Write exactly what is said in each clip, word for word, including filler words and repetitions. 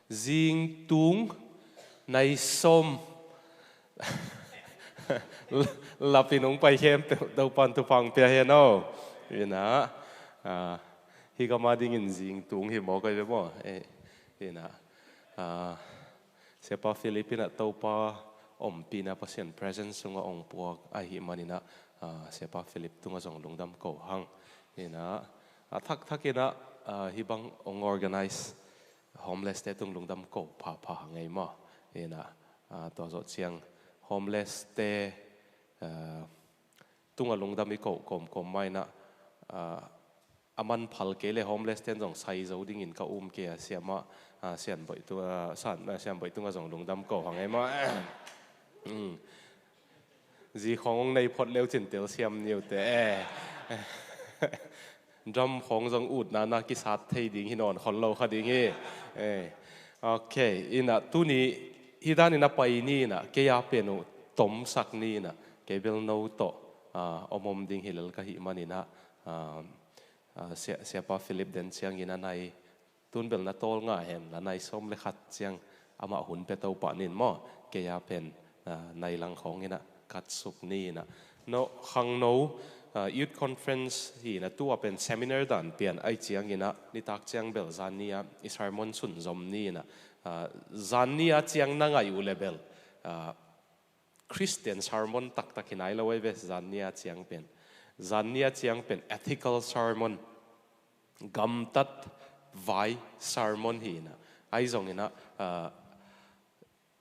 Zingtung nai sawm lapin hong pai khempeuh Topan thupha pia hen aw. Ina, ah, hih gam a dingin zingtung hi maw, koi ve maw? Eh, ina, ah, Siapa Philip ina Topa ompihna, Pasian presence sunga hong puak ahih manina, ah, Siapa Philip tunga zong lungdam ko hang. Ina, a thakthak ina, ah, hih bang hong organize homeless te tung lungdam ko phapha hang ei maw. Ina, ah, tua zawh ciang homeless te, ah, tunga lungdam i ko kawmkawm ma ina, ah, a man phal kei le homeless ten zong sai zo dingin ka um kei a, siama, ah, Sianboih tu, ah, San, ah, Sianboih tunga zong lungdam ko hang ei maw. Mm. Zi khawng hong nei phot leu cin telsiam ni uh teh, eh. Drum khawng zong utna na kisat thei ding hi nawn khol lo kha ding hi. Eh. Ok, ina tuni hih danin a pai ni ina, kei a pen uh tomsak ni ina, kei bel no tawh, ah, om om ding hi lel ka hih manina, ah, ah, Sia-, Siapa Philip den ciangin a nai, tun bel na tawl nga hen la, nai sawm le khat ciang amah hun pia to pah nin maw, kei a pen, ah, nai lang khawng ina kat suk ni ina. No, khangno, ah, youth conference hi ina, tua pen seminar dan pian ai ciang ina, nitak ciang bel zan ni a i sermon sunzom ni ina, ah, zan ni a ciang na ngaih uh le bel, ah, Christian sermon taktak hi nai lo ei ve, zan ni a ciang pen. Zan ni a ciang pen ethical sermon, gamtat vai sermon hi ina. Ai zong ina, ah,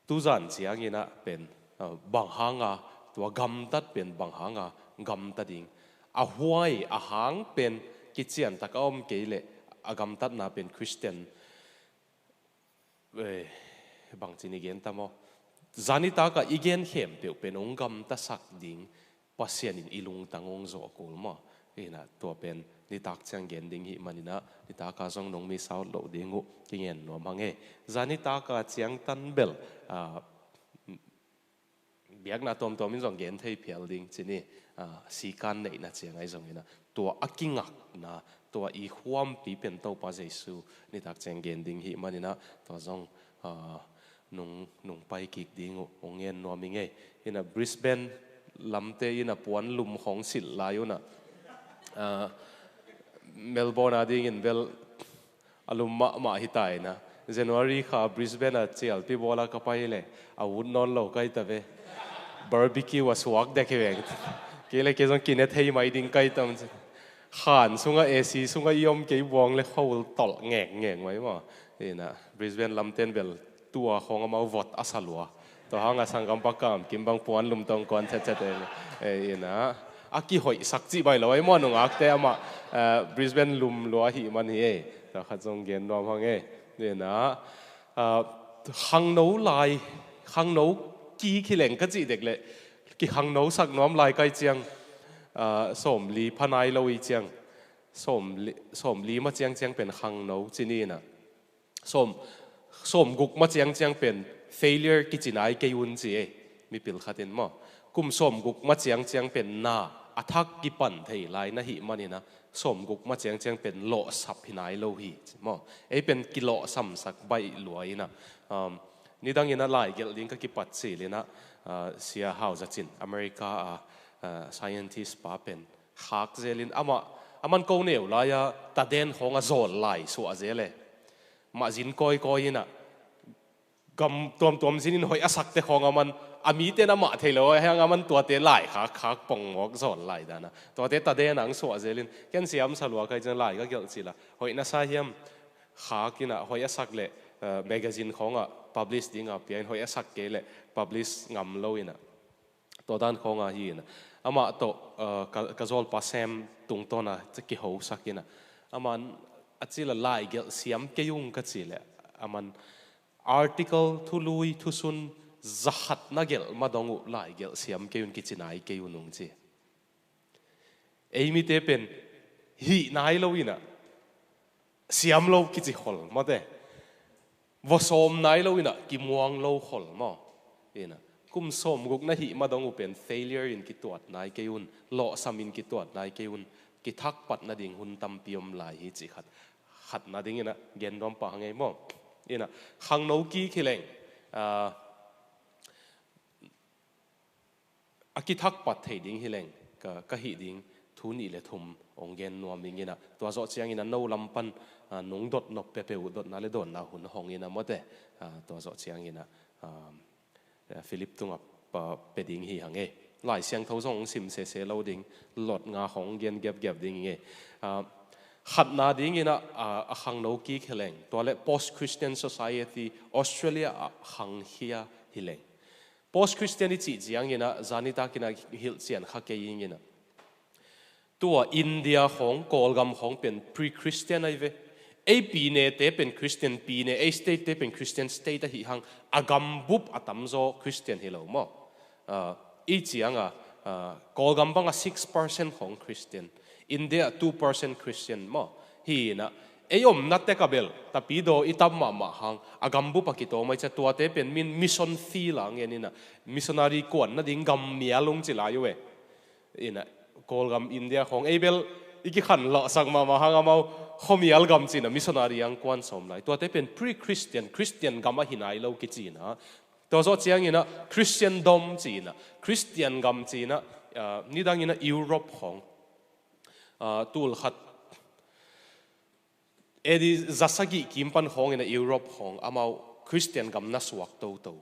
tuzan ciang ina pen, ah, bang hanga tua gamtat pen bang hanga gamta ding, a huai a hang pen kician tak a om kei le, a gamtatna pen Christian, eh, bangci ni gen ta maw? Zan nitaka i gen khempeuh pen hong gamtasak ding Pasian in i lungtang hong zawh kul maw? Ina tua pen nitak ciang gen ding hih manina, nitaka zong nong miss out loh ding uh kingen nuam hang ei. Zan nitaka ciang tan bel, ah, biakna tuamtuam in zong gen thei phial ding ci ni, ah, sikan neihna ciang ai zong ina, tua a kingakna, tua i huampi pen Topa Jesu nitak ciang gen ding hih manina, tua zong, ah, nung, nung pai kik ding uh hong ngen nuam ing ei. Ina Brisbane lamte ina puan lum khawng silh lai una, ah, Melbourne a dingin bel a lum mahmah hi ta ina. January kha Brisbane a cialpi bawla ka pai le, a ut nawn lo kai ta ve. Barbecue a suak dek hi veng. Kei le kei zong kine thei mai ding kai tam ci. Khan sunga A C sunga i om kei buang le khua ul tolh ngekngek mai maw. Ina Brisbane lamten bel tua khawng amau vot a sa lua. Tua hanga sanggampa Kam Kim bang puan lum tawh kuan chetchet ei. Eh, ina a kihoihsak cih baih lo ei maw, nungakte amah, eh, Brisbane lum lua ahih man hi ei. Tua khat zong gen nuam hang ei. Ina, ah, khangno lai, khangno kik hi leng ka cih dek le, kikhangnosak nuam lai kai ciang, ah, sawmli pha nai lo i ciang, sawmli, sawmli ma ciang ciang pen khangno ci ni ina. Sawm, sawmguk ma ciangciang pen failure kici nai kei un ci ei, mipil khatin maw. Kum sawmguk ma ciangciang pen na a thak kipan thei lai na hih manina, sawmguk ma ciangciang pen lawhsap hi nai lo hi ci maw. Ei pen kilawhsamsak baih lua ina, um, nidangina laigelh ding ka kipat cilina, uh, Sia Hau Za Cin, America a, uh, scientist pa pen khak zelin amah, aman ko neu laia taden khawng a zawl lai suah zel e. Mah zin kawikawi ina, gam tuamtuam zinin hoih a sakte khawng aman, a mite na mah thei lo a hiang aman tuate lai khak, khak pongmawk zawl lai dana. Tuate taden ang suah zelin, ken siam sa lua kai cian lai ka gelh cila. Hoih na sa hiam, khak ina, hoih a sak le, eh, magazine khawnga publish dinga piangin, hoih a sak kei le publish ngam lo ina. Tua dan khawnga hi ina. Amah tawh, uh, ka, ka zawlpa Sam tungtawna kihosak ina. Aman a cila laigelh siam kei ung ka ci le. Aman article thului thusun zakhat na gelh ma dong uh laigelh siam kei un kici nai kei un ung ci. Ei mite pen hih nai lo ina, siam lo kici khol mawte. Vawsawm nai lo ina, kimuang lo khol maw. Ina, kum sawmguk na hih ma dong uh pen failure in kituat nai kei un, lawhsam in kituat nai kei un, kithak pat nading hun tampi om lai hi ci khat. Khat nading ina, gen nuam pah hang ei maw. Ina, khangno kik hi leng, ah, a kithak pat thei ding hi leng, ka, ka hih ding thu nih le thum ong gen nuam ing ina, tua zawh ciang ina no lam pan, ah, nong dot nop peuhpeuh uh dotna le dawnna hun hong ina mawte, ah, tua zawh ciang ina, ah, Philip tungah pa, pe ding hi hang e. Lai Siangtho zong ong sim sese lo ding, lot nga hong gen giapgiap ding hi e. Ah, khatna ding ina, ah, a khangno kik hi leng, tua le post-Christian society Australia ah khangkhia hi leng. Post-Christian i cih ciang ina, zanitak ina hilhcian kha kei ing ina. Tua India khawng, Kawlgam khawng pen pre-Christian ahi ve. Ei pinete pen Christian pine, ei statete pen Christian state ahi hang, a gambup a tamzaw Christian hi lo maw? Ah, i cianga, ah, Kawlgam banga six percent khawng Christian, India two percent Christian maw? Hi ina, ei omna tek a bel tapidaw i tam mahmah hang, a gambup a kitawm ai cia, tuate pen min mission field a ngen ina, missionary kuan nading gam mial ung ci lai uh e. Ina, Kawlgam India khawng ei bel i kikhan lawhsak mahmah hang, amau khuamial gam ci ina missionary ang kuan sawm lai. Tuate pen pre-Christian, Christian gam ahi nai lo kici ina. Tua zawh ciang ina Christendom ci ina, Christian gam ci ina, ah, nidang ina Europe khawng, ah, tul khat A D za sagih kim pan khawng ina Europe khawng amau Christian gam na suak toto.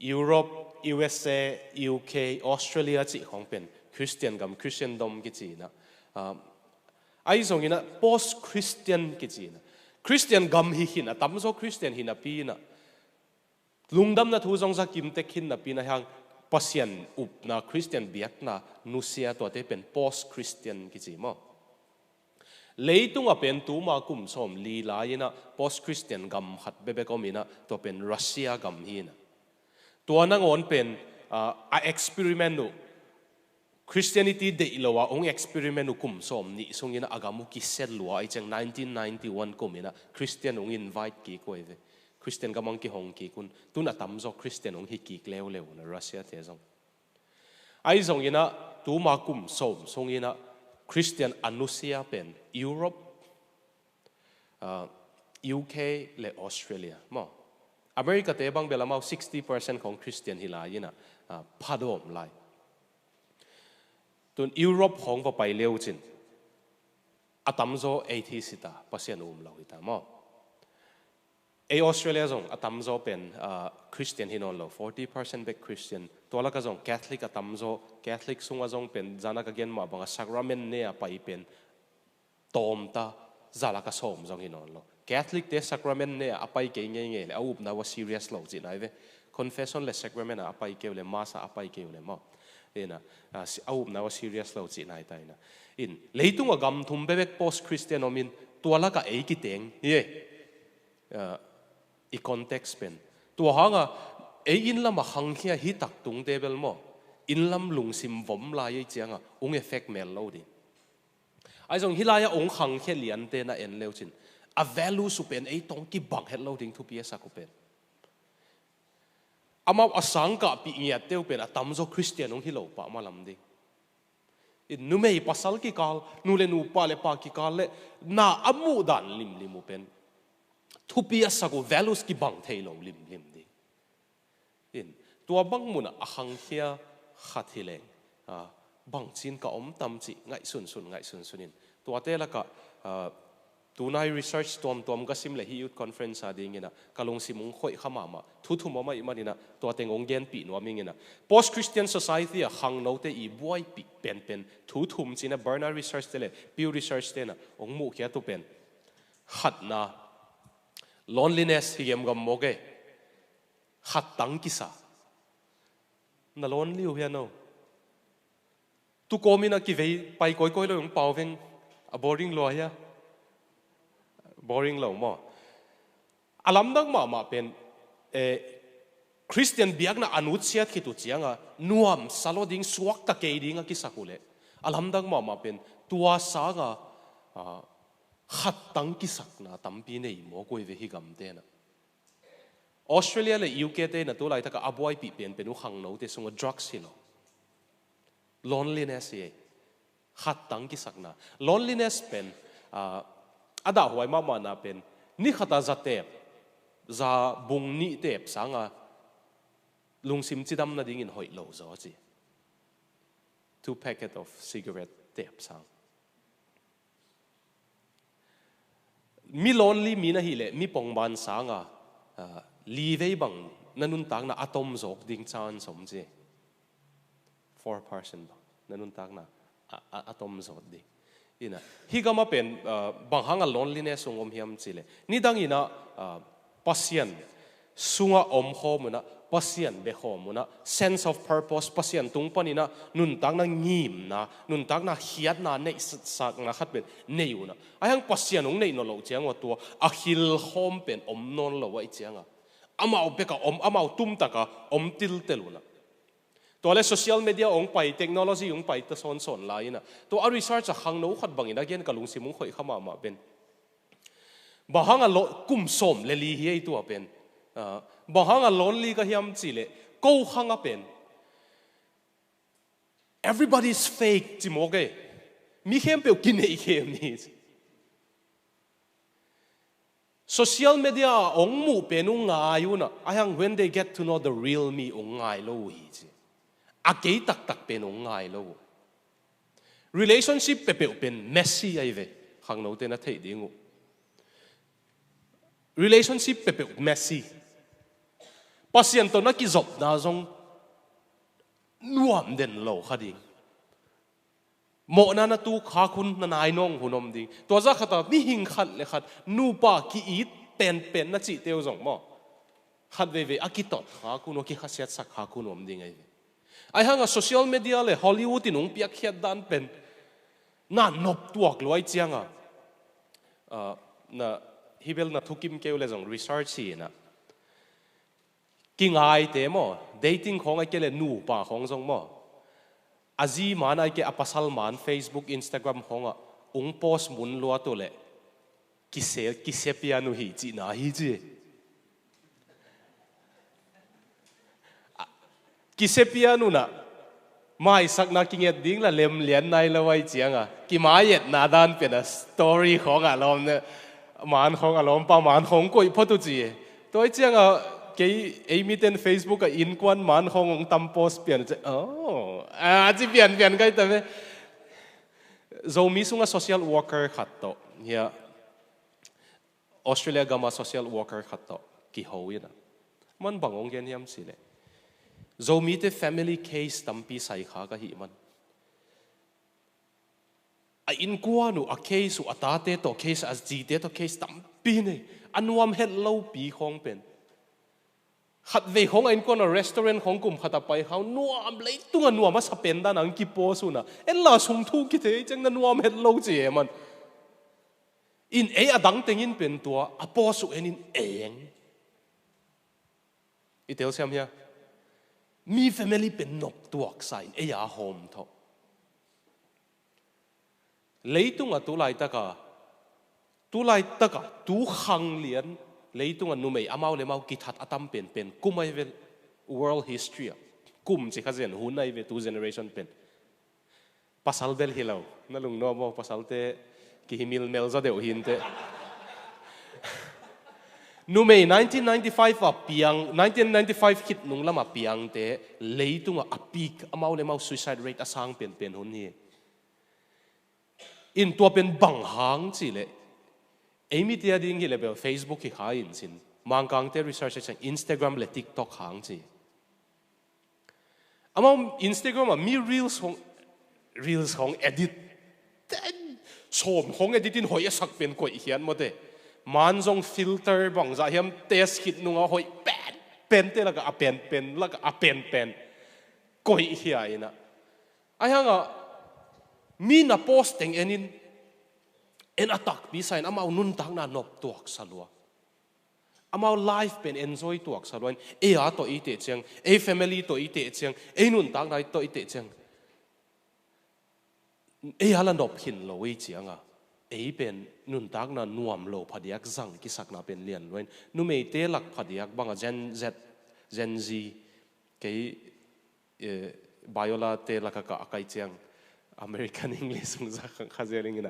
Europe, U S A, U K, Australia cih khawng pen Christian gam, Christendom kici ina. Ah, ahi zong ina post-Christian kici ina, Christian gam hi khin, a tamzaw Christian hi napi ina, lungdamna thu zong za kim tek khin napi ina, hang Pasian upna, Christian biakna nusia, tuate pen post-Christian kici maw? Leitunga pen tuma kum sawm li lai ina post-Christian gam khat bekbek om ina, tua pen Russia gam hi ina. Tua nangawn pen, ah, a experiment uh, Christianity deih lo a ong experiment uh kum sawm nih sung ina a gam uh kiset lua ai ciang, nineteen ninety-one kum ina Christian ong invite kik uh ai ve. Christian gam ang kihong kik un, tun a tamzaw Christian ong hi kik leuleu ina, Russia te zong. Ahi zong ina tuma kum sawm sung ina Christian a nusia pen Europe, ah, U K le Australia maw? America te bang bel amau sixty percent khawng Christian hi lai ina, ah, phadawm lai. Tun Europe khawng va pai leu cin, a tamzaw atheist hi ta, Pasian um lo hi ta maw? Ei Australia zong a tamzaw pen, ah, Christian hi nawn lo, forty percent bek Christian. Tua laka zong Catholic a tamzaw, Catholic sunga zong pen zana ka gen mah banga sacrament ne a pai pen tawmta za laka sawm zong hi nawn lo. Catholic te sacrament ne a pai kei ngeingei le a upna uh a serious lo cihna hi ve. Confession le sacrament a a pai kei uh le, mass a a pai kei uh le maw? Ina, ah, si-, a upna uh a serious lo cihna hi ta ina. In, leitunga gam thum bekbek post-Christian om in, tua laka ei kiteng hi e. Ah, i context pen. Tua hanga ei inn lama khangkhia hi tak tungte bel maw, inn lam lungsim vom lai ei cianga ung effect mel lo ding. Ahi zong hi lai-a ung khangkhia liante na en leu cin, a values uh pen ei tawng kibang het lo ding, thupi a sak uh pen. Amau a sangkahpih ngiatte uh pen a tamzaw Christian ung hi lo pah malam ding. In numei pasal kikal, nu le nu, pa le pa kikal le na a muh dan limlim uh pen thupi a sak uh, values kibang thei lo limlim ding. In tua bang munah a khangkhia khat hi leng, ah, bangcin ka om tam cih ngaihsunsun, ngaihsunsun in. Tuate lakah, ah, tunai research tuamtuam ka sim le hih youth conference a dinginah ka lungsim hong khoih kha mahmah. Thu thum om ahih maninah tua teng hong genpih nuam inginah, post-Christian society ah khangnote i buaipih penpen thu thum cinah Barna research te le Pew research tenah hong muhkhiat uh pen, khatna, loneliness hi gemgam mawk e. Khattang kisa. Na lonely uh hia no? Tukawmin a kivei pai kawikawi lo, hong pau veng. A boring lua hia? Boring lo maw? A lamdang mahmah pen, eh, Christian biakna a nutsiat khit uh cianga nuamsa lo ding, suakta kei ding a kisak uh leh a lamdang mahmah pen tua sanga, ah, khattang kisakna tampi nei mawk uh hi ve hih gamte nah. Australia le U K te na tu laitaka a buaipih penpen uh khangnote sungah drugs hi lo. Loneliness hi. Khattang kisakna. Loneliness pen, ah, a dahhuai mahmahna pen, ni khata zatep za bung nih tep sanga lungsim cidam nadingin hoih lo zaw ci. Two packet of cigarette tep sang. Mi lonely mi na hih leh mi pongban sanga, ah, li vei bang na nuntakna a tom zawk ding chance om ci. Four percent bang na nuntakna a, a, a tom zawk ding. Ina, hih gama pen, ah, bang hanga loneliness ong om hiam ci leh, nidang ina, ah, Pasian sunga omkhawm una, Pasian bekhawm una, sense of purpose, Pasian tung panina nuntakna ngimna, nuntakna khiatna neihsakna khat pen nei una. Ahi hang Pasian ong neih nawn loh ciang ua tua a khilkhawm pen om nawn lo ahih cianga, amau beka om, amau tumtaka om tiltel una. Tua le social media ong pai, technology ong pai ta sawnsawn lai ina, tua a research a khangno khat bangin a gen ka lungsim ong khoih kha mahmah pen. Bang hanga lo, kum sawm le li hi ei tua pen. Ah, bang hanga lonely ka hiam ci leh, ko khanga pen everybody is fake ci mawk ei. Mi khempeuh kineih khem hi ci. Social media a ong muh pen ong ngai una, ahi hang when they get to know the real me ong ngai lo uh hi ci. A kei taktak pen ong ngai lo uh. Relationship peuhpeuh pen messy ahi ve, khangnote na theih ding uh. Relationship peuhpeuh messy. Pasian tawh na kizopna zong nuam den lo kha ding. Mawhna na tuk khak hun, na nainawng hun om ding. Tua zah khata mihing khat le khat nupa ki-it penpen na cihte uh zong maw, khat veivei a kitot khak hun uh, kikhasiatsak khak hun uh om ding ahi ve. Ahi hanga social media le Hollywood in ong piakkhiat dan pen na nop tuak luai cianga, ah, na hibel na thukim keu le zong research hi ina. Kingaite maw, dating khawng ai ke le nupa khawng zong maw, a zi man ai ke a pasal man Facebook, Instagram khawngah ung post mun luat uh leh kise, kise pian uh hi cihna hi ci. Kise pian unah maisakna kinget ding la lemlian nai lo ai cianga, kimai etna dan pian a story khawngah lawm ne, man khawngah lawmpa man khawng koih phot uh ci. Tua ai cianga kei ei miten Facebook ah innkuan man khawng ong tam post pian uh ci. Oh, a ci pianpian kai ta ve. Zomi sunga social worker khat tawh hia, Australia gama social worker khat tawh kiho ina, man bang ong gen hiam ci leh, Zomite family case tampi sai kha ka hih man. A innkuan uh, a case uh, a tate tawh case, a zite tawh case tampi nei. A nuam het lopi khawng pen, khatvei khawng a innkuan a restaurant khawng kum khat a pai khau nuam, leitunga nuam a sa pen dan ang kipost una, en la sung thu kithei ciang na nuam het lo ci e man. In ei a dang tengin pen tua a post uh enin eng. I telsiam hia? Mi family pen nop tuaksa in ei a hawm thawh. Leitunga tu laitaka, tu laitaka, tu khang lian leitunga numei amau le mau kithat a tam penpen kum ai ve, world history ah. Kum ci kha zen hun ai ve tu generation pen. Pasal bel hi lo. Na lungnuam aw, pasalte kihimil mel zaw deuh hinteh. Numei nineteen ninety-five a piang, nineteen ninety-five khit nung lama piangte leitunga a peak, amau le mau suicide rate a sang penpen hun hi. In tua pen bang hang ci leh, ei mite a ding hi le bel Facebook hi kha in cin, Mangkangte research a ciang Instagram le TikTok hang ci. Amau Instagram ah mi reels hong, reels hong edit ten, sawm hong edit in hoih a sak pen koih hian mawte. Man zong filter bangzah hiam test khit nunga hoih pen, pente laka a pen, pen laka a pen pen koih hia ina. Ai hanga mi na post teng enin, en a takpi sa in amau nuntakna nop tuaksa lua. Amau life pen enjoy tuaksa luain, ei a tawh i teh ciang, ei family tawh i teh ciang, ei nuntakna tawh i teh ciang, ei a la nop hin lo i cianga, ei pen nuntakna nuam lo phadiak zang kisakna pen lian luain, numeite lak phadiak banga Gen Z, Gen Z, kei eh, Biola te laka ka a kai ciang American English ung za kha zel ing ina,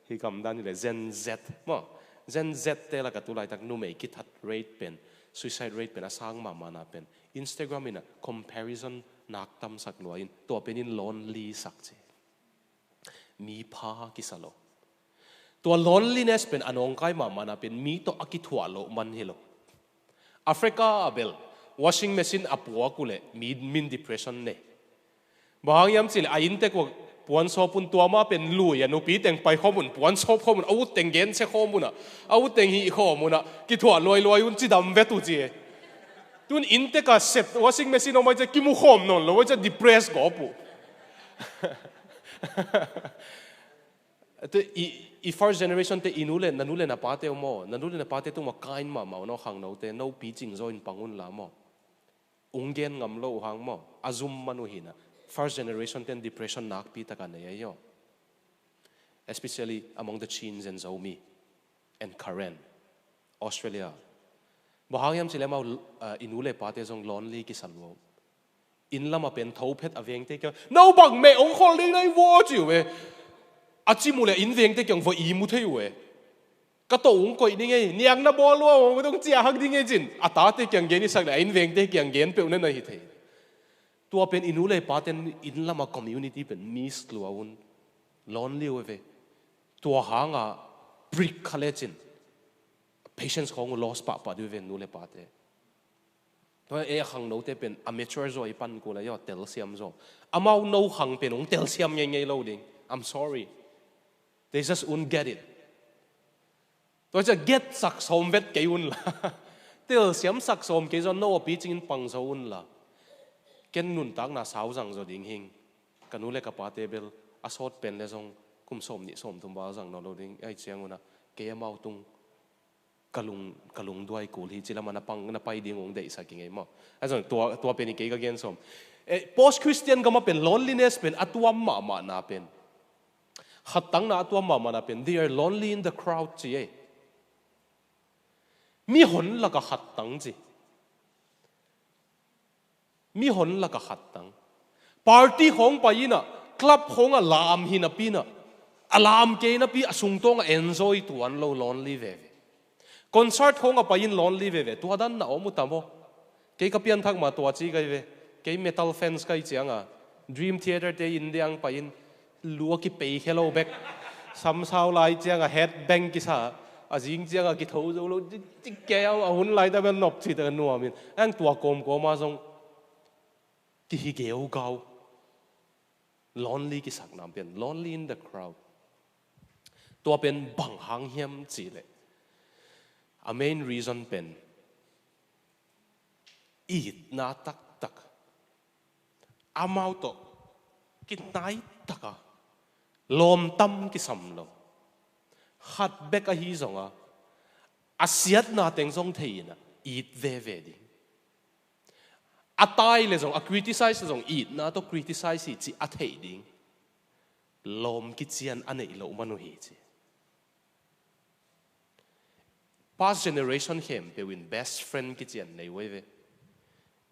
hi gamdan hi le Gen Z maw. Gen Z te lakah tu laitak numei kithat rate pen, suicide rate pen a sang mahmahna pen Instagram in a comparison nak tamsak lua in, tua pen in lonely sak ci. Mi pha kisa lo. Tua loneliness pen a nawngkai mahmahna pen mi tawh a kithuah loh man hi lo. Africa ah bel washing machine a puak uh leh mi min depression nei. Bang hang hiam cih leh a inntek uh puan sawp un, tua mah pen lui a nupi teng pai khawm un, puan sawp khawm un, a ut teng gensia khawm un a, a ut teng hih khawm un a, kithuah luailuai un, cidam vet uh ci e. Tun inntek a set washing machine om ai ciah kimu khawm nawn lo ai ciah depress gawp uh. Tua i, i first generation te, i nu le, na nu le na pate uh maw, na nu le na pate tung mah kind mahmah uh, no khangnote, no picing zaw in pang un la maw. Ung gen ngam lo uh hang maw, a zum man uh hi na. First generation ten depression nakpi taka nei ahi aw. Especially among the Chin and Zomi and Karen, Australia. Bang hang hiam cih leh amau, uh, i nu le pate zong lonely kisa lua uh. Inn lamah pen tho phet a vengte kiang, "No bang meh ong khol ding nai vaw," ci uh e. A cim uh leh inn vengte kiang va i mu thei uh e. "Ka to ung koih ding ei, niang na bawl lua ung, tung cia hak ding ei," cin a tate kiang gen i sak leh a inn vengte kiang gen peuh na na hi thei. Tua pen i nu le paten inn lamah community pen miss lua un, lonely uh e ve. Tua hanga break kha lecin patience khawng uh loss pahpah dih uh e ve, nu le pate. Tua ei a khangnote pen a mature zaw i pan kul a, yaw, telsiam zaw. Amau no khang pen ong telsiam ngeingei lo ding. I'm sorry. They just won't get it. Tua ciah get sak sawm vet kei un la. Telsiam sak sawm kei zaw, no a picingin pang zaw un la. Ken nuntakna sau zang zaw ding hing. Ka nu le ka pate bel a sawt pen le zong kum sawm nih sawm thum val zang nawn lo ding. Ai ciang un a, kei amau tung ka lung, ka lungduai kul hi, ci lamah na pang, na pai ding ung deihsak i ngei maw. A zong tua, tua pen i kei ka gen sawm. Eh, post Christian gamah pen loneliness pen a tuam mahmahna pen, khattangna a tuam mahmahna pen, they are lonely in the crowd ci ei. Mihon laka khattang ci. Mihon laka khattang. Party khawng pai inah, club khawngah lam hi napi inah, a lam kei napi a sungtawngah enjoy tuan lo, lonely veve. Concert khawngah pai in lonely veve. Tua dan na om uh tam aw. Kei ka pianthak ma tua ci kai ve. Kei metal fans kai cianga Dream Theater te in diang pai in, lu a kipei khe lo bek. Samsau lai cianga head bang kisa, a zing cianga kitho zo lo. Ci, ci kei a, a hun lai ta bel nop ci ta nuamin. Ang tua kawmkawma zong kihi geugau. Lonely kisakna pen, lonely in the crowd. Tua pen bang hang hiam cihleh, a main reason pen itna taktak, amau tawh kinai taka lawmtam kisam lo. Khat bek ahi zonga, a siatna teng zong thei inah it veve ding. A tai le zong, a criticize le zong, itna tawh criticize hi ci a theih ding lawm kician a neih loh man uh hi ci. Past generation khempeuh in best friend kician nei uh ei ve.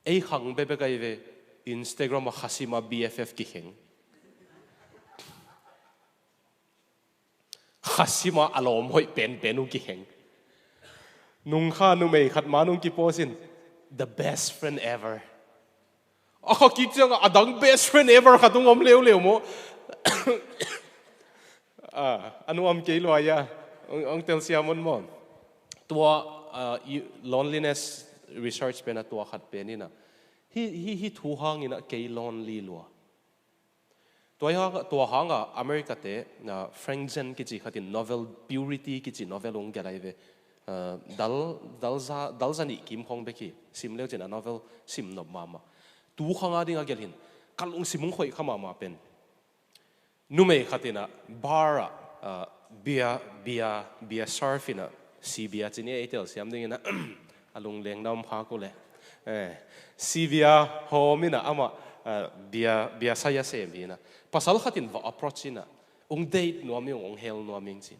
Ei khang bekbek ahi ve. Instagram a khasima B F F kikheng. Khasima a lawm hoih penpen uh kikheng. Nungkha numei khat ma nung kipost in, the best friend ever. A kha kik cianga a dang best friend ever khat ung om leuleu maw? Ah, a nuam kei lua ia. Ong, ong telsiam un maw. Tua, ah, i, loneliness research pen a tua khat pen inah, hi, hi, hi thu hang inah kei lonely lua. Tua hang, tua hanga America te, ah, Frank Zen kici khatin novel Purity kici novel ong gelh ahi ve. Ah, dal, dal za, dal za nih kim khawng bek hi. Sim leu cin a novel sim nop mahmah. Tu khanga ding a gelh hin ka lungsim ong khoih kha mahmah pen. Numei khat inah bar ah, ah, bia, bia, bia serve inah, si bia cin ei telsiam ding inah, a lungleng na om khak uh leh. Eh, si bia hawm inah amah, ah, bia, bia sai a sem hi inah. Pasal khat in va approach inah, ong date nuam ing, ong hel nuam ing ci.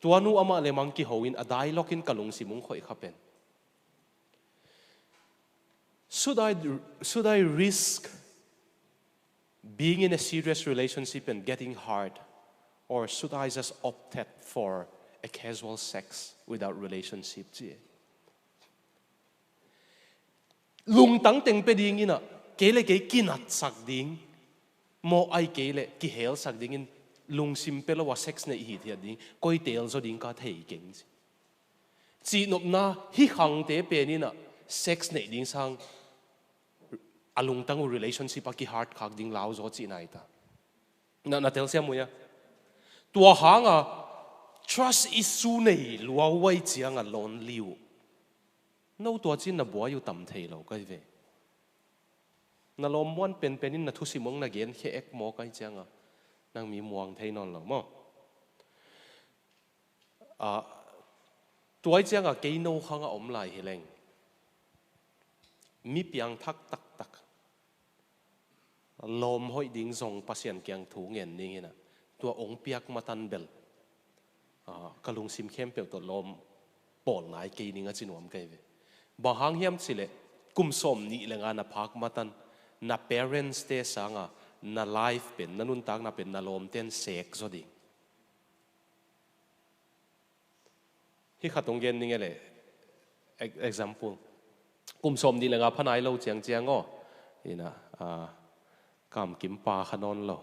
Tua nu amah le mang kiho in a dialogue in ka lungsim ong khoih kha pen. Should I, should I risk being in a serious relationship and getting hurt? Or should I just opt for A casual sex without relationship ci. Lungtang teng pia ding in ah, kei le kei kinatsak ding, maw, ai kei le kihelsak ding in lungsim pia lo a sex neih hithiat ding, koi teel zaw ding ka thei keng ci. Cihnopna, hih khangte pen in ah sex neih ding sang a lungtang uh relationship a ki-hurt khak ding lau zaw cihna hi ta. Na, na telsiam uh hia? Tua hanga trust issue nei lua uh ai cianga lonely uh. No tua cin na buai uh tam thei lo kai ve. Na lawm muan penpen in na thusim hong na gen khia ek maw kai cianga nang mi muang thei nawn lo maw? Ah, tuai cianga kei no khanga om lai hi leng, mi piangthak taktak, lawm hoih ding zong Pasian kiang thu ngen ding in ah, tua ong piak matan bel, ah, ka lungsim khempeuh tawh lawm pawl nai kei ning a ci nuam kei ve. Bang hang hiam cileh, kum sawm nih le nga na phak matan, na parents te sanga, na life pen, na nuntakna pen, na lawmten sek zaw ding. Hih khat hong gen ning e le. Ex-, example. Kum sawm nih le nga pha nai lo ciangciang aw. Ina, ah, kamkim pa kha nawn lo.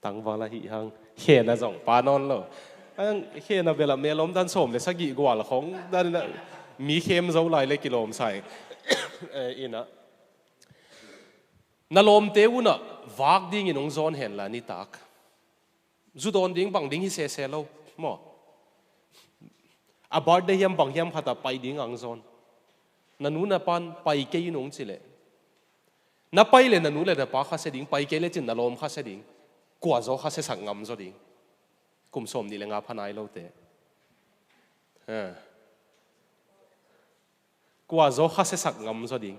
Tangval ahi hang. Khena zong pa nawn lo. Ang khena bela melom dan sawm le sagih gual khong. Dan ina, mi khem zo lai le kilawm sai. Eh, ina. Na lawmte una vak dingin hong zawn hen la nitak. Zu dawn ding bang ding hi sese lo maw? A birthday hiam bang hiam khata pai ding ang zawn. Na nu na pan pai kei in hong cileh. Na pai le na nu le na pa kha se ding, pai kei le cin na lawm kha se ding. Kua zaw kha se sak ngam zaw ding. Kum sawm nih le nga pha nai lote. Ha. Kua zaw kha se sak ngam zaw ding.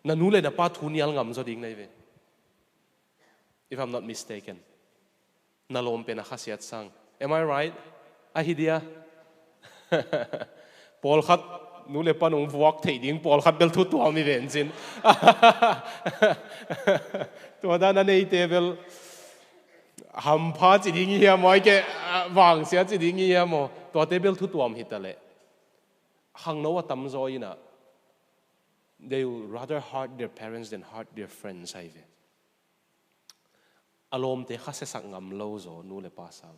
Na nu le na pa thu nial ngam zaw ding nai ve. If I'm not mistaken. Na lawm pen a khasiat sang. Am I right? Ahi dia. Pawlkhat nu le pan hong vuak theih ding, pawlkhat bel thu tuam hi ven cin. Tua dan a neite bel hampha ci ding hi hiam aw, ke, ah, vangsia ci ding hi hiam aw. Tuate bel thu tuam hi ta leh. Khangno a tam zaw ina, they would rather hurt their parents than hurt their friends, ahi ve. A lawmte kha sesak ngam lo zaw, nu le pa sal.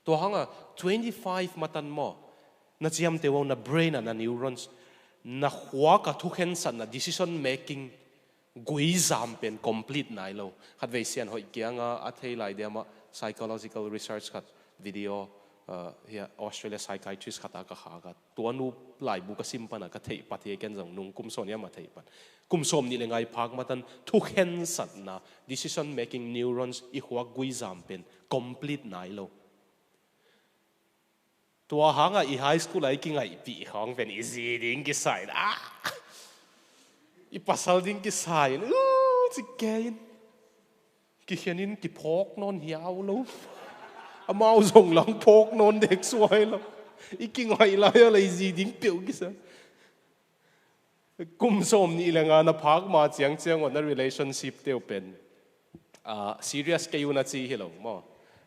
Tua hanga twenty-five matan maw, na ciamteh uh, na brain a, na neurons, na khuak a thukhensatna, decision making, guizam pen complete nai lo. Khatvei sian hoih kianga a thei lai diam ah psychological research khat video, uh, hia Australia psychiatrist khat a ka khak a. Tua nu laibu ka sim pana ka theih pat hi, ken zong nung kum sawm hiam a theih pat. Kum sawm nih le nga i phak matan thukhensatna, decision making neurons i khuak guizam pen complete nai lo. Tua hanga i high school a i kingaihpih khawng pen i zi ding kisai in, ah! I pasal ding kisai in, uh, ci kei in. Kikhenin kiphawk nawn hiau lo. Amau zong lang phawk nawn dek suai lo. I kingaih lai a lei zi ding peuh kisai. Kum sawm nih le nga na phak ma ciangciang aw, na relationship teuh pen, ah, serious kei un a ci hi lo maw?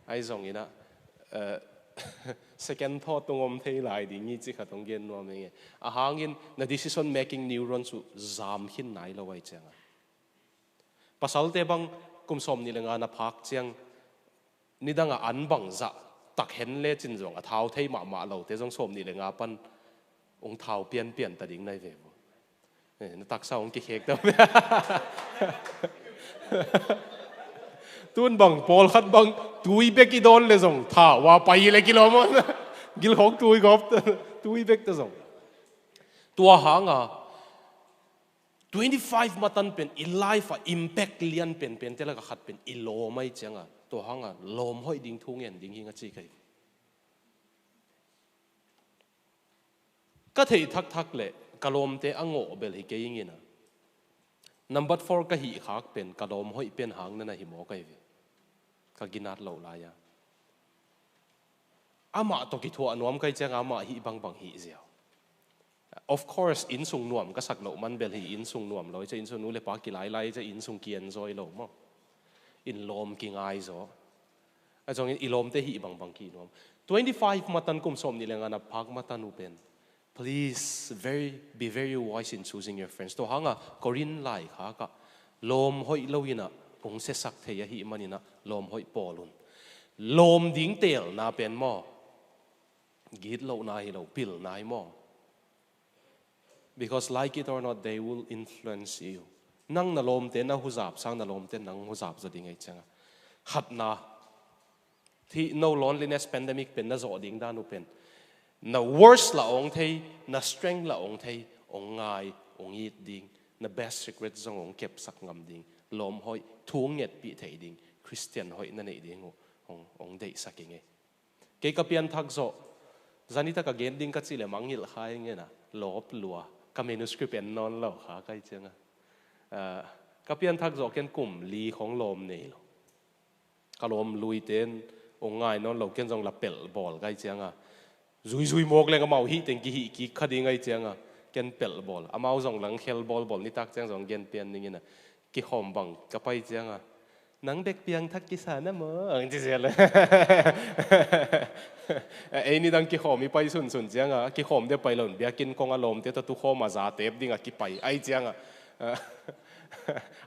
Ahi zongin ah, eh, second thought tung om thei lai ding hi ci khat hong gen nuam ing e. A hangin na decision making neurons uh zam khin nai lo ahi cianga. Pasalte bang kum sawm nih le nga na phak ciang nidanga an bang zah tak hen le cin zong a thau thei mahmah lote zong sawm nih le nga pan hong thau pianpian ta ding nai ve vo. Eh, na taksa hong kikhek ta. Tun bang pawlkhat bang tui bek i dawn le zong thau a pai le kilawm aw. Gilkhawk tui gawp ta, tui bek ta zong. Tua hanga twenty-five matan pen i life a impact lian penpente laka khat pen i lawm ahi cianga, tua hanga lawm hoih ding thu ngen ding hi nga ci ka hi. Ka theih thakthak le ka lawmte a ngawh bel hi kei ing ina. Number four ka hih khak pen ka lawm hoih pen hang nana hi maw ka hi ve. Ka ginat loh lai-a. Amah tawh kithuah nuam ka hi cianga amah hih bangbang hih ziau. Of course, innsung nuam ka sak loh man bel hi, innsung nuam lo hi cia, innsung nu le pa kilailai hi cia, innsung ki-enjoy lo maw. Inn lawm kingai zaw. Ahi zongin i lawmte hih bangbang kihnuam. Twenty-five matan, kum sawm nih le nga na phak matan uh pen, please, very, be very wise in choosing your friends. Tua hanga Korin laikhak ah lawm hoih lo inah hong siasak thei ahih maninah lawm hoih pawl un. Lawm ding teelna pen maw, gitlohna hi lo, pilna hi maw? Because, like it or not, they will influence you. Nang na lawmte na huzap sang, na lawmte nang huzap zaw ding ahi cianga. Khatna, hih no loneliness pandemic pen na zawh ding dan uh pen, na worst lah hong thei, na strength lah hong thei, hong ngai, hong it ding, na best secret zong hong kepsak ngam ding, lawm hoih, thu hong ngetpih thei ding Khristian hoih na neih ding uh hong, hong deihsak ing ei. Kei ka pianthak zawh, zani tak a gen ding ka cih leh mangngilh kha ing ei na, lawp lua, ka manuscript en nawn lo kha ka hih cianga. Ah, ka pianthak zawh ken kum li khong lawm nei lo. Ka lawm luite in hong ngai nawn lo, ken zong la pelh bawl ka hih cianga. Zuizui mawk leng amau hih teng kihih kik kha ding ahi cianga, ken pelh bawl. Amau zong lang khel bawlbawl, nitak ciang zong gen pian ding ina. Kikhawm bang ka pai cianga, nang bek piangthak kisa na maw, ang ci zel. Ei nidang kikhawm i pai sunsun cianga, kikhawm de pai lo in, biakinn kong a lawmte tawh tukhawm a za tep dinga kipai ahi cianga.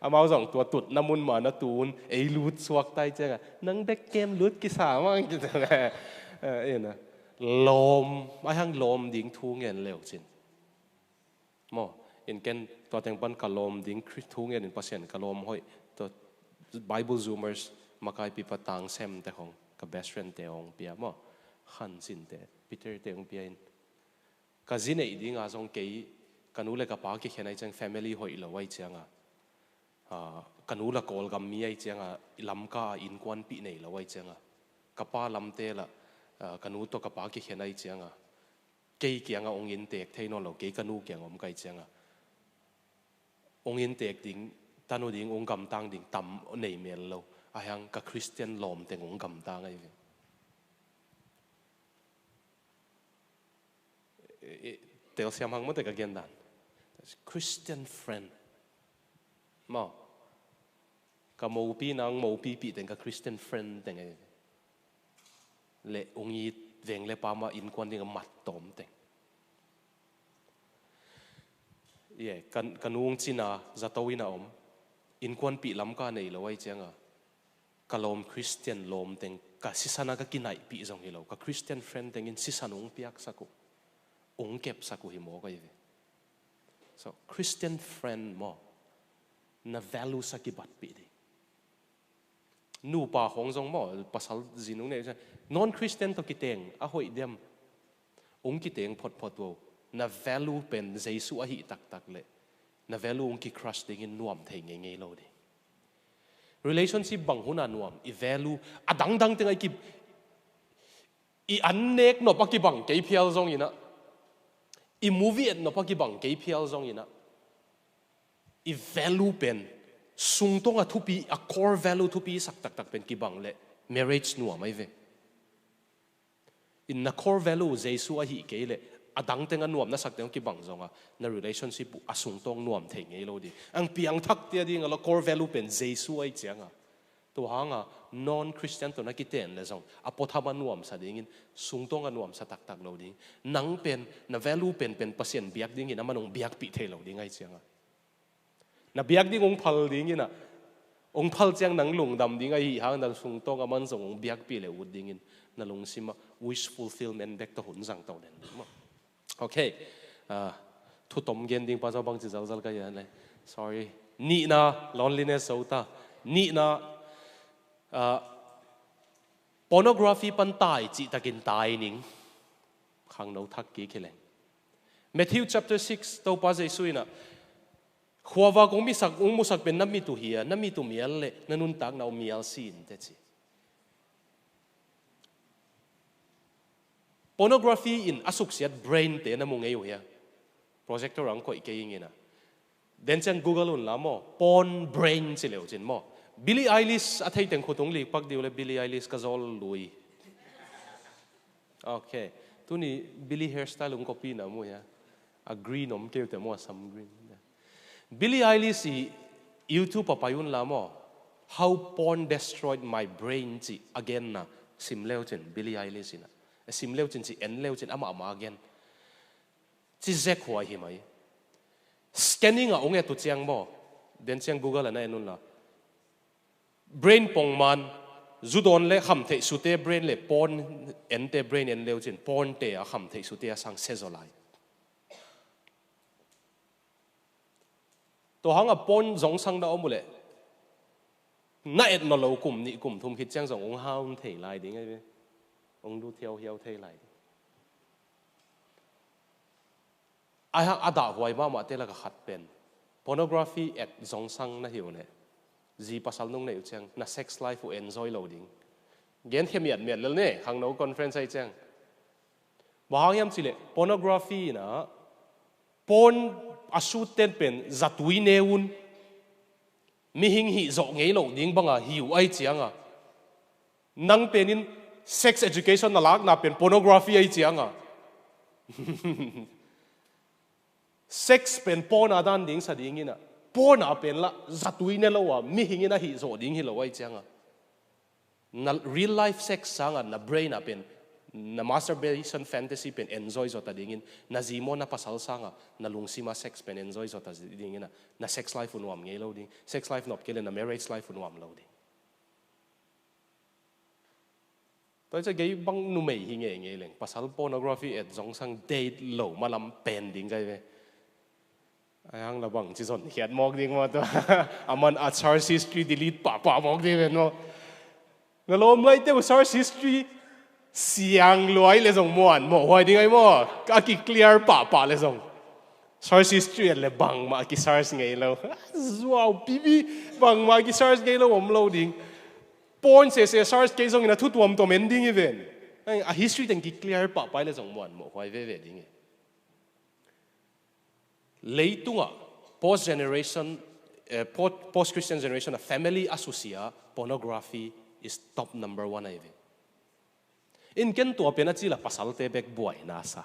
Amau zong tua tutna mun ma na tun, ei lut suak tai cianga, nang bek kem lut kisa maw, ang ci zel. Ina, lawm, ahi hang lawm ding thu ngen leu cin. Maw, in ken tua teng pan ka lawm ding Khrih thu ngen in Pasian ka lawm hoih. Tua Bible Zoomers makaipipa Tang Sem te hong, ka best friend te hong pia maw. Khan Sin te, Peter te hong pia in. Ka zi neih dinga zong kei, ka nu le ka pa kikhen ahi ciang family hoih lo ahi cianga. Ah, ka nu la Kawlgam mi ahi cianga, Lamka a innkuanpih nei lo ahi cianga. Ka pa lamte la, ah, ka nu tawh ka pa kikhen ahi cianga. Kei kianga hong inntek thei nawn lo, kei ka nu kiang om ka hih cianga. Hong inntek ding, tanu ding, hong gamtang ding, tam nei mel lo. Ahi hang ka Khristian lawm teng hong gamtang ahi ve. E, e, telsiam hang mawte ka gendan. Christian friend. Maw. Ka mopi nang mopipih teng ka Christian friend teng ahi. Le hong it veng le pama innkuan dinga mat tawm teng. Ye, ka, ka nu hong cina zato ina om. Innkuanpih Lamka nei lo ahi cianga. Ka lawm Christian lawm teng, ka sisana ka kinaihpih zong hi lo. Ka Christian friend tengin sisan hong piaksak uh. Hong kepsak uh hi mawk ahi ve. So, Christian friend maw, na value sa kibatpih ding. Nupa khong zong maw, pasal zinung ne, non-Christian tawh kiteng a hoih diam? Hong kiteng photphot uh. Na value pen Jesu ahih taktak leh na value hong ki-crush dingin nuam thei ngeingei lo ding. Relationship bang huna nuam, i value a dangdang teng a i ki, i an nek nop a kibang kei phial zong ina, i movie et nop a kibang kei phial zong ina, i value pen sungtonga thupi, a core value thupi sak taktak pen kibang leh marriage nuam ahi ve. In na core value Jesu ahih kei leh a dang teng a nuam na sak teng kibang zonga, na relationship uh a sungtong nuam thei ngei lo ding. Ang piangthak tia ding a la core value pen Jesu ahi cianga, tua hanga non-Christian tawh na kiten le zong a puatham a nuamsa dingin, sungtong a nuamsa taktak lo ding. Nang pen na value penpen Pasian biak dingin a man hong biakpih thei lo ding ahi cianga, na biak ding hong phal dingin ah, hong phal ciang nang lungdam ding ahi hang, na sungtong a man zong hong biakpih le ut dingin na lungsim ah wish fulfillment bek tawh hun zang to den. Okay. Ah, thutom gen ding pa zaw bangci zalzal ka hi a le. Sorry. Nihna, loneliness zo ta. Nihna, ah, pornography pan tai cihtakin tai ning. Khangno thak kik hi leng. Matthew chapter six, Topa Jesu in ah, khuava kong misak, ung musak pen na mit uh hi a, na mit uh mial leh na nuntakna uh mial si in teh ci. Pornography in a suksiat brain te na mu ngei uh hi a. Projector ang koih kei ing in ah. Den ciang Google un la maw, porn brain ci leu cin maw. Billie Eilish a thei teng khut ung likpak diu le, Billie Eilish ka zawl lui. Okay. Tuni Billie hairstyle ung copy na mu hi a. A green om keu te maw, a sam green. Billie Eilish i YouTube a pai un la maw. How Porn Destroyed My Brain cih a genna sim leucin, Billie Eilish in ah, sim leucin cih, en leucin, amah mah a gen. Ci zek huai hi mai. Scanning ah ong et uh ciang maw, den ciang Google ah na en un la, brain pongman, zu dawn le khamtheih sute brain le porn ente brain en leucin, porn te a khamtheih sute a sang se zaw lai. Tua hangah porn zongsang na om uh leh, na et nawn lo kum nih kum thum khit ciang zong ong hau thei lai ding ahi ve. Ong lut hiauhiau thei lai ding. A, a dahhuai mahmahte lakah khat pen, pornography et zongsang na hi uh leh, zi pasal nung neih uh ciang na sex life uh enjoy lo ding. Gen khia miatmiat lel ne, khangno conference ahi ciang. Bang hang hiam cih leh, pornography in ah, porn a shoot ten pen zatui ne un. Mihing hih zawh ngei loh ding banga hi uh ahi cianga, nang penin sex education na lakna pen pornography ahi cianga, sex pen porn a dan ding sa dingin ah, porn a pen lah zatui ne lo a, mihing in a hih zawh ding hi lo ahi cianga, na real life sex sanga na brain a pen na masturbation fantasy pen enjoy zawta dingin, na zi maw na pasal sanga na lungsima sex pen enjoy zawta dingin ah, na sex life uh nuam ngei lo ding. Sex life nop kei le na marriage life uh nuam lo ding. Tua hi ciah gei bang numei hi ngeingei leng, pasal pornography et zongsang date lo malam pen ding kai ve. Ai hang la bang ci zon khiat mawk ding maw tua. Aman a search history delete pahpah mawk ding ven maw. Na lawm ngaite uh search history siang luai le zong muan mawh huai ding ai maw. A ki clear pahpah le zong, search history et le bangmah a ki search ngei lo. Zuau pipi, bangmah a ki search ngei lo om lo ding. Porn sese search kei zongin a thu tuamtuam en ding hi ven. A history teng ki clear pahpah le zong muan mawh huai veve ding hi. Leitungah post generation, eh, po-, post Christian generation a family a susia pornography is top number one ahi ve. In ken tua pen a cila pasalte bek buaina sa.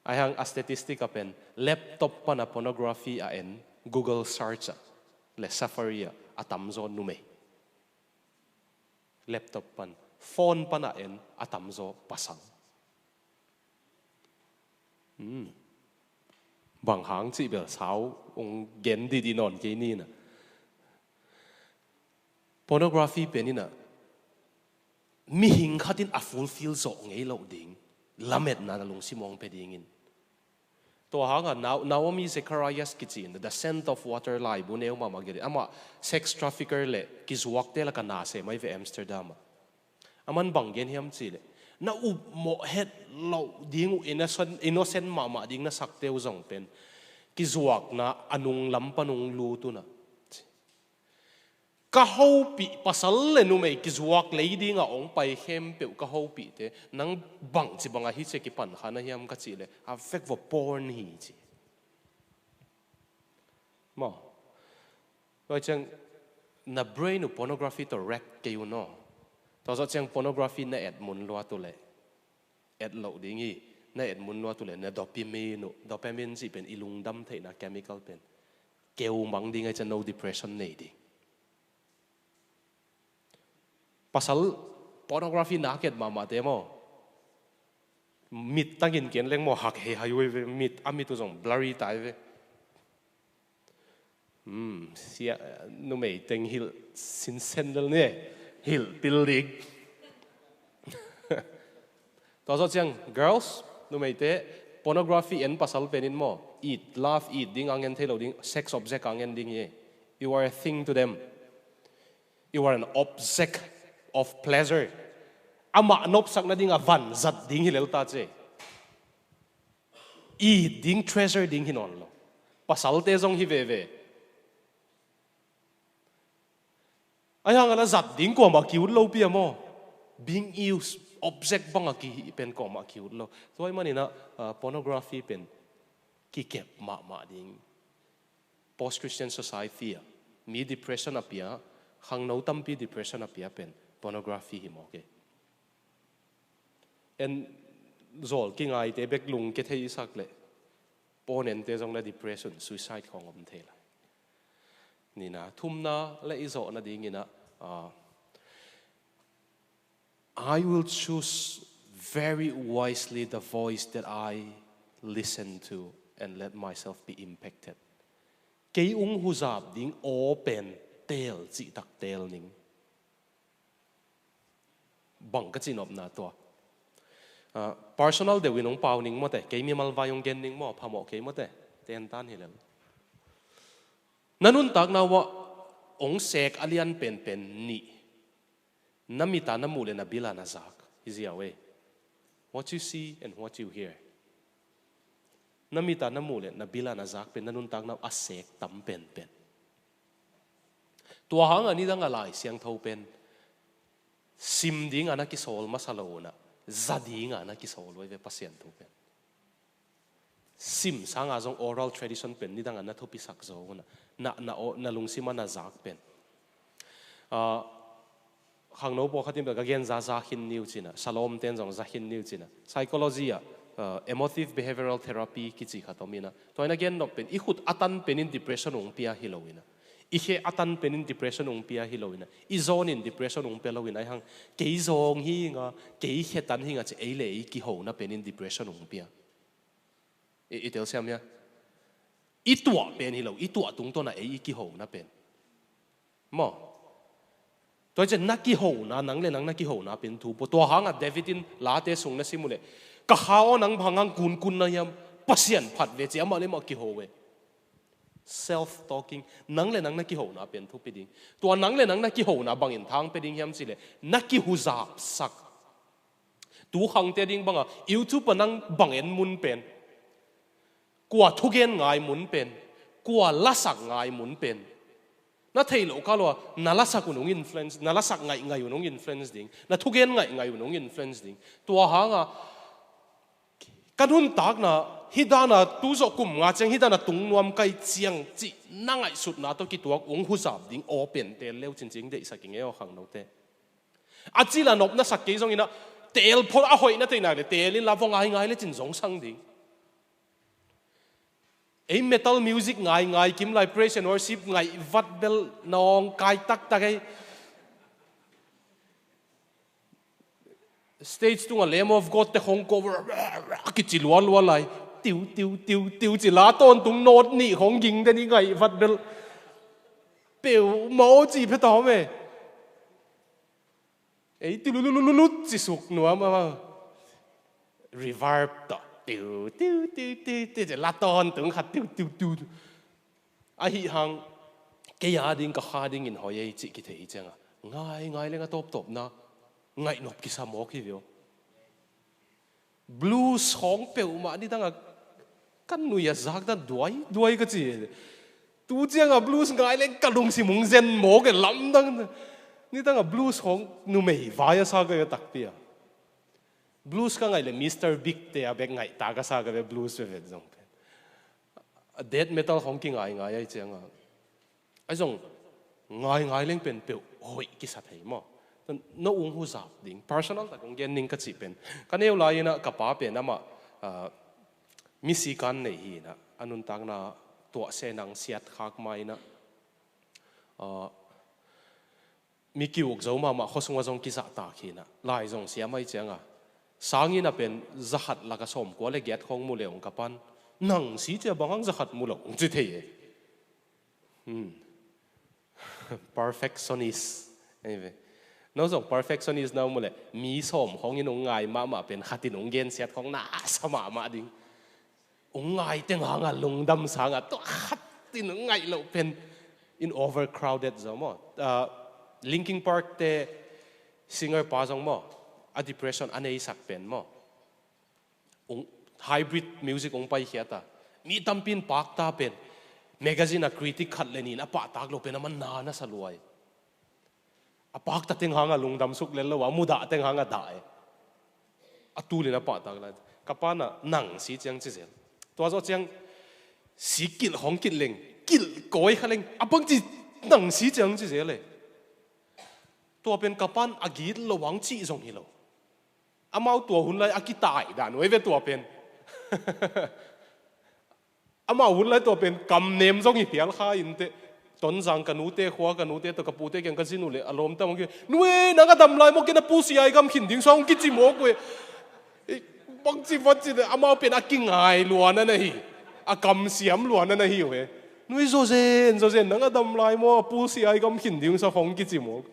Ai hang a statistic a pen laptop pana pornography a en, Google search a le Safari a, a tamzaw numei. Laptop pan, phone pana en, a tamzaw pasal. Hmm. Bang hang cih bel sau ong gen didi nawn kei ni na. Pornography pen in ah mihing khat in a fulfill zawh ngei loh ding lametna na lungsim ong pe dingin. Tua hangah Nao-, Naomi Zacharias kici in The Scent of Water laibu neu mahmah gel in, amah sex trafficker le kizuakte lakah na sem ahi ve Amsterdam ah. Aman bang gen hiam cih leh, na upmawh het loh ding uh, innocent, innocent mahmah ding na sakte uh zong pen kizuakna a nung lam pan ong lut un ah, ka hopih, pasal le numei kizuak lei dingah ong pai khempeuh ka hopihte, nang bangci bangah hi cia kipan kha na hiam ka cih leh, a vek vua porn hi ci. Maw. Tua ciang na brain uh pornography tawh wreck kei un aw. Tua zawh ciang pornography na et mun luat uh leh, et loh ding hi, na et mun luat uh leh na dopamine uh, dopamine cih pen i lungdam theihna chemical pen keu mang ding ahi ciang no depression nei ding. Pasal pornography na et mahmahte maw, mit tangin ken leng maw hak hei hai uh hi ve, mit, a mit uh zong blurry tai ve. Hmm, sia, numei teng hilh sinsen lel ni, hilh pil dik. Tua zawh ciang, girls, numeite, pornography en pasal penin maw, it, love it ding ang en thei lo ding, sex object ang en ding hi. You are a thing to them. You are an object of pleasure. Amah nopsak nading a van zat ding hi lel ta ci. It ding, treasure ding hi nawn lo. Pasalte zong hi veve. Ai hang a la zat ding kuamah ki-ut lo pia maw. Being used, object bang a kihi pen kuamah ki-ut lo. Tua ahih manin ah, ah, pornography pen kikep mahmah ding. Post-Christian society ah mi depression a pia, khangno tampi depression a pia pen pornography hi mawk e. En zawl kingaite bek lungke thei i sak leh, porn ente zong na depression, suicide khawng om thei lai. Nina, thumna le i zawhna dingin ah, ah, I will choose very wisely the voice that I listen to and let myself be impacted. Kei ung huzap ding aw pen teel cihtak teel ning. Bang ka cihnopna tua, ah, personal deuhin ung pau ning mawte, kei mimal vai ung gen ning maw, phamawh kei mawte, tentan hi lel. Na nuntakna uah ung sek a lian penpen nih. Na mita na muh le na bila na zak hi ziau ei. What you see and what you hear. Na mita na muh le na bila na zak pen na nuntakna a sek tam penpen. Tua hanga nidanga Lai Siangtho pen sim dinga na kisawl masa lo unah, za dinga na kisawl uh ei ve Pasian thu pen. Sim sanga zong oral tradition pen nidanga na thupisak zo unah, na, na, na lungsima na zak pen. Ah, khangno pawlkhat in bel ka gen za za khin ni uh cinah, Shalom ten zong za khin ni uh cinah. Psychology ah, ah, emotive behavioral therapy kici khat om inah, tua ina gen nop pen i khut a tan penin depression ung pia hi lo inah, i khe a tan penin depression ung pia hi lo inah, i zawnin depression ung pia lo inah, ai hang kei zawng hi inga, kei khe tan hi inga ci ei le ei kihona penin depression ung pia. I, i telsiam hia? I tuah pen hi lo, i tuah tungtawna ei i kihona pen. Maw? Tua cian na kihona, nang le nang na kihona pen thu pua. Tua hanga David in Late sung na sim uh leh, ka kha aw, nang bang hang kunkun na hiam? Pasian phat ve ci amah le amah kiho ve. Self-talking, nang le nang na kihona pen thupi ding. Tua nang le nang na kihona bangin thang pe ding hiam cileh, na kihuzapsak. Tu khangte ding banga YouTube a nang bang en mun pen, kua thugen ngai mun pen, kua lasak ngai mun pen, na thei lo kal ua, na lasak un ung influence, na lasak ngaih ngaih un ung influence ding, na thugen ngaih ngaih un ung influence ding. Tua hanga ka nuntakna hih dana tu zawh kum nga ciang hih dana tung nuam kai ciang cih na ngaihsutna tawh kituak ung huzap ding aw pen teel leu cincing deihsak i ngei aw khangnote. A cila nop na sak kei zongin ah, teel phot a hoih na theihnak le teel inla vua ngaingai le cin zong sang ding. Ei metal music ngaingai kim lai praise and worship ngaih vat bel nawng kai taktak ei. Stage tungah Lamb of God te khong cover kici lualua lai. Tiu, tiu, tiu, tiu ci la tawntung note nih khong ging den i ngaih vat bel. Peuhmah aw ci phe ta hawm e. Ei tilululululut ci suk nuam a. Reverb tawh tiu, tiu, tiu, tiu, tiu ci la tawntung khat tiu, tiu, tiu. Ahi hang kei a ding ka kha dingin hoi ei cih kithei hi cianga ngaingai leng a tawptawpna ngaih nop kisa mawk hi vio. Blues khawng peuhmah nidanga ka nui a zakdan duai duai ka ci. Tu cianga blues ngai leng ka lungsim hong zen mawk e lamdang. Nidanga blues khawng numei vai a sa ka ve takpi a. Blues ka ngaih le Mister Big te a bek ngaih ta ka sa ka ve blues vevet zong pen. A death metal khawng kingaingai ai cianga ai zong ngaingai leng pen peuh hoih kisa thei maw? No ung huzap ding personal tak ung gen ning ka cih pen ka neu lai inah ka pa pen amah, ah, misi kan nei hi inah a nuntakna tuahse nang siat khak ma inah, ah, mi kiuk zo mahmah khuasung a zong kizahtak hi inah lai zong siam ai cianga sangin a pen zakhat laka sawmkua le giat khawng mu le ung ka pan nang si cia bang hang zakhat mu lo ung ci thei e. Hmm. Perfectionist. Ei ve. No zong perfectionist na um uh leh mi sawm khawngin ung ngai mahmah pen khatin ung gensiat khawng nasa mahmah ding. Ung ngai teng hanga lungdam sanga tua khatin ung ngaih loh pen in overcrowded zaw maw? Ah, Linkin Park te singer pa zong maw? A depression a neisak pen maw? Ung, hybrid music ung paikhiat a mi tampi in pakta pen magazine a critic khat le nin a pahtak lo pen a man na na sa luai. A pakta teng hanga lungdam suk lel lo a mudah teng hanga dah e. A tulin a pahtak lai ka pana nang si ciang ci zel. Tua zawh ciang si kilh hong kilh leng kilh kawi kha leng a bangci nang si ciang ci zel e. Tua pen ka pan a git lo hang cih zong hi lo. Amau tua hun lai a kitai dan uh ei ve tua pen. Amau hun lai tua pen kamnem zong hi phial kha inteh. Tonzang ka nute khua, ka nute tawh ka pute kiang ka zin uh leh a lawmta mawk hi. Nu e, nang a dam lai maw, ken a pu C I gam khin ding sa hong kici mawk uh e. Bangci bangci, amau pen a kingai lua na na hi, a kamsiam lua na na hi uh e. Nu e, zawzen zawzen, nang a dam lai maw, a pu C I gam khin ding sa hong kici mawk.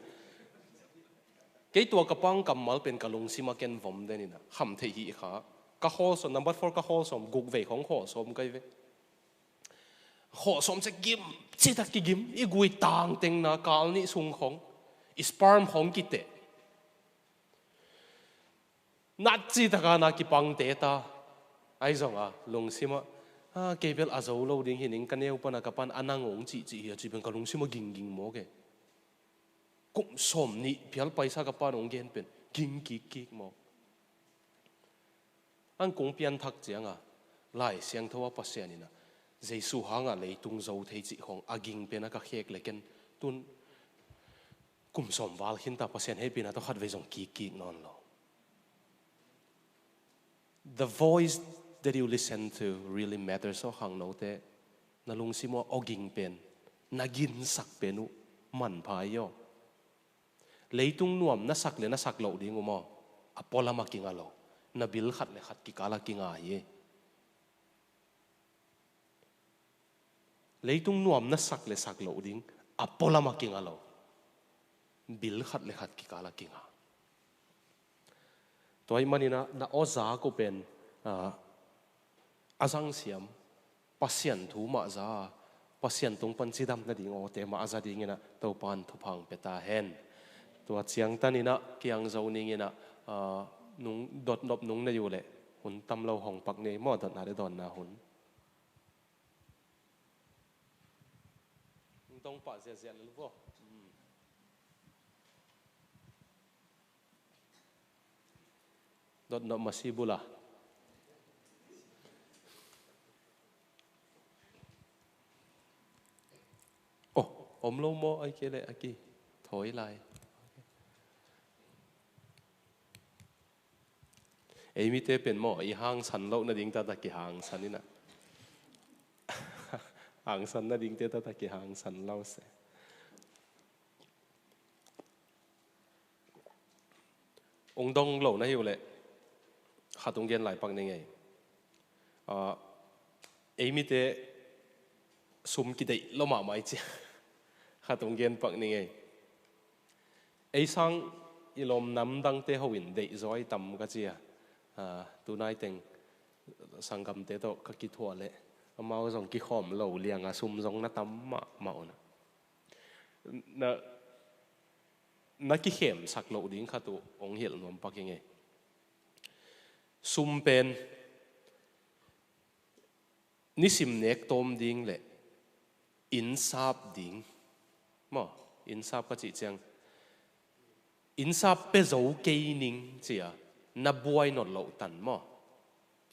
Kei tua ka pang kammal pen ka lungsim a ken vom den in a kham theih hi kha. Ka khawl sawm, number four ka khawl sawm, guk vei khong khawl sawm kai ve. Khawl sawm ciang gim citak kigim, i gui tangteng na kal nih sung khong, i sperm khong kiteh. Nat citak a na kipangte ta. Ahi zong a lungsim ah, a, kei bel a zo lo ding hi ning, ka neu pan a ka pan a nang ong cihcih hi a cih pen ka lungsim a gingging mawk e. Kum sawm nih phial paisa ka pan ong gen pen ging kikkik mawk. An kong pianthak ciang a Lai Siangtho a Pasian in a Jesu hang a leitung zo thei cih khong a ging pen a ka khek le ken tun kum sawm val khin ta, Pasian hehpihna tawh khat vei zong kikkik nawn lo. The voice that you listen to really matters aw, khangnote. Na lungsim uh a awging pen, na ginsak pen uh manpha hi aw. Leitung nuam na sak le na sak loh ding uh maw, a pualam a kinga lo, na bil khat le khat kikal a kinga hi. Leitung nuam na sak le sak loh ding, a pualam a kinga lo, bil khat le khat kikal a kinga. Tua ahih manin a, na awza ko pen, ah, a zangsiam, Pasian thu mah za, Pasian tung pan cidam nading awte mah a za dingin a, Topan thupha hong pia ta hen. Tua ciangtan in a, kiang zo ning in a, ah, nung dotnop nung nei uh leh, hun tam lo hong pak ni maw, dotna le dawnna hun. Hong tong pah ziahziah lel vua. Dotnop masi bula. Oh, om lo maw, ai kei le a ki thawi lai. Ei mite pen maw, i hangsan loh nading tata kihangsan in a. Hangsan nadingte tata kihangsan lo se. Ong dong lo na hi uh leh, khat ong gen lai pak ning ei. Ah, ei mite sum kideih lo mahmah i cia. Khat ong gen pak ning ei. Ei sang i lawm nam dangte ho in deih zaw i tam ka cia. Ah, tunai teng sanggamte tawh ka kithuah leh, amau zong kikhawm lo liang a, sum zong na tam mahmah un a. Na, na kikhemsak loh ding khat uh ong hilh nuam pak ing ei. Sum pen nisim nek tawm ding le innsap ding. Maw, innsap ka cih ciang, innsap pia zo kei ning cia na buai nawn loh tan maw.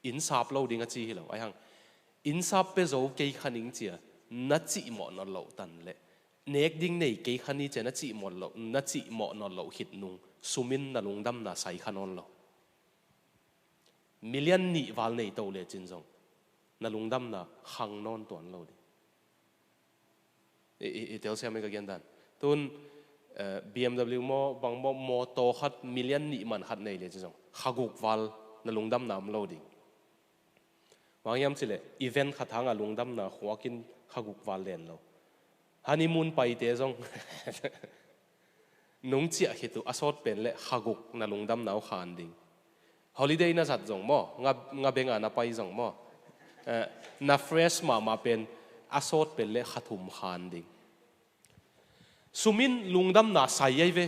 Innsap lo ding a ci hi lo, ahi hang, innsap pia zo kei kha ning cia na cihmawh nawn loh tan le, nek ding nei kei kha ni cia na cihmawh loh, na cihmawh nawn loh khit nung, sum in na lungdamna sai kha nawn lo. Million nih val nei to lecin zong na lungdamna khang nawn tuan lo ding. I, i, i telsiam i ka gen dan. Tun, eh, B M W maw, bang maw, mawtaw khat million nih man khat nei lecin zong, kha guk val na lungdamna om lo ding. Bang hiam cih leh, event khat hang a lungdamna khuakin kha guk val len lo. Honeymoon paite zong nung ciah khit uh a sawt pen le kha guk na lungdamna uh khan ding. Holiday na zat zong maw, nga, nga benga na pai zong maw, eh, na fresh mahmah pen a sawt pen le kha thum khan ding. Sum in lungdamna sai ai ve.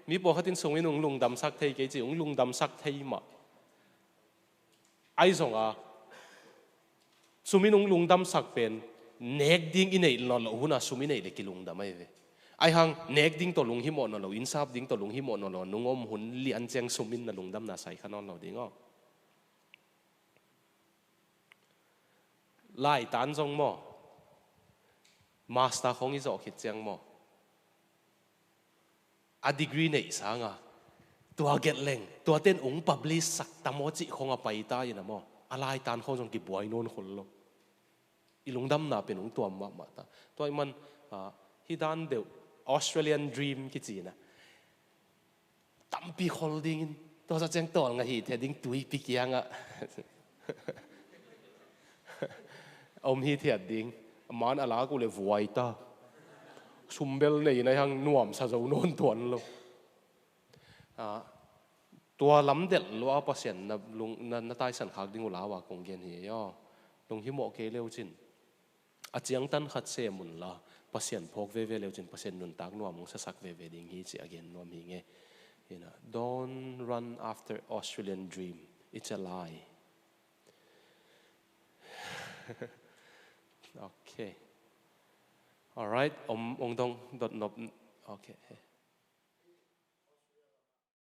Mi pawlkhat in sum in ong lungdamsak thei kei ci, ong lungdamsak thei mah. Ahi zong a, sum in ong lungdamsak pen, nek ding i neih nawn loh hun a sum i neih le kilungdam ai ve. Ahi hang, nek ding tawh lunghimawh nawn lo, innsap ding tawh lunghimawh nawn lo nung om hun lian ciang sum in na lungdamna sai kha nawn lo ding aw. Laitan zong maw, master khong i zawh khit ciang maw, a degree neih sanga tua gelh leng, tua ten ong publish sak ta maw cih khong a pai ta in a maw, a laitan khong zong kibuai nawn khol lo. I lungdamna pen ong tuam mahmah ta. Tua ahih man, ah, Hih dan deuh, Australian dream kici na, tampi khol dingin, tua sa ciang tawlnga hi thei ding tuipi kiangah om hi thiat ding. Man a lak uh le vuai ta. Sumbel nei na hang nuamsa zo nawn tuan lo. Ah, tua lam delh lua Pasian na lung, na, na taisan khak ding uh lau a kong gen hi ei aw. Lunghimawh kei leu cin, a ciangtan khat sem unla, Pasian phawk veve leu cin Pasian nuntak nuam hong sasak veve ding hi ci a gen nuam hi ngei. Hi na, don't run after Australian dream. It's a lie. Okay. Alright, om, ong dong dot nop. Okay.